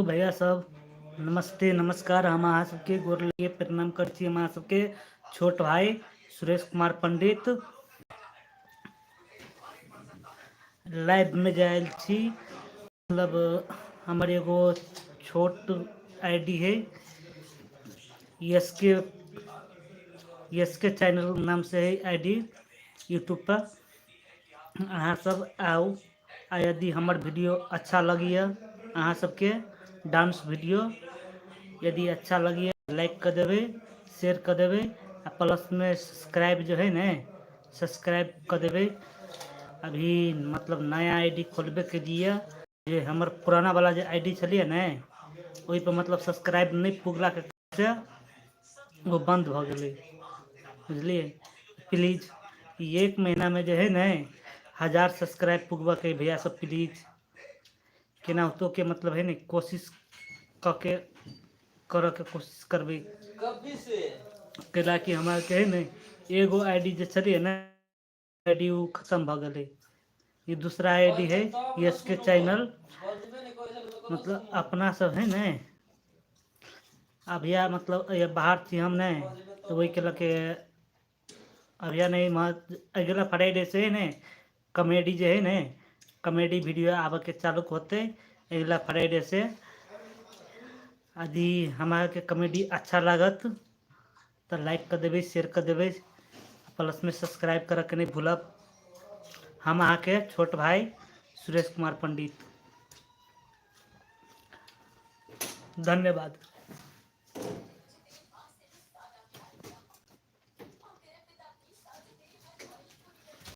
भैया सब, नमस्ते नमस्कार। हम अहाँ सबके गोर लगे प्रणाम करै छी। हम अहाँ सबके छोट भाई सुरेश कुमार पंडित लाइव में जायल छी। मतलब हमर एगो छोट आईडी है, एस के, एस के चैनल नाम से है आईडी यूट्यूब पर। अहाँ सब आउ आ यदि हमर वीडियो अच्छा लगैए अहाँ सबके, डांस वीडियो यदि अच्छा लगैए, लाइक कऽ देबै, शेयर कऽ देबै आ प्लसमे सब्सक्राइब जे हइ ने, सब्सक्राइब कऽ देबै। अभी मतलब नया I D खोलबे केलिए, जे हमर पुराना वाला जे I D छलियै ने, ओहिपर मतलब सब्सक्राइब नहि पुगलाके से ओ बन्द भऽ गेलै, बुझलियै? प्लीज ई एक महीनामे जे हइ ने, 1000 सब्सक्राइब पुगबऽके भैया सब, प्लीज केनाहितोके मतलब हइ ने कोशिश कऽ के करऽके कोशिश करबै, कैलाकि हमरा आरके हइ ने एगो I D जे छलियै ने I D, ओ खतम भऽ गेलै। ई दूसरा I D है, एस के चैनल। मतलब अपना सब है ने अभिया मतलब ये बाहर छी हम ने, तऽ ओहिके लऽ के अभिया नहीं। अगिला फ्राइडे से है ने कॉमेडी जे है ने, कॉमेडी वीडियो आबऽ के चालू होते अगिला फ्राइडे से। यदि हमरा के कॉमेडी अच्छा लागत तऽ लाइक कऽ देबै, शेयर कऽ देबै, प्लसमे सब्सक्राइब करऽके नहि भूलब। हम अहाँके छोट भाई सुरेश कुमार पंडित। धन्यवाद।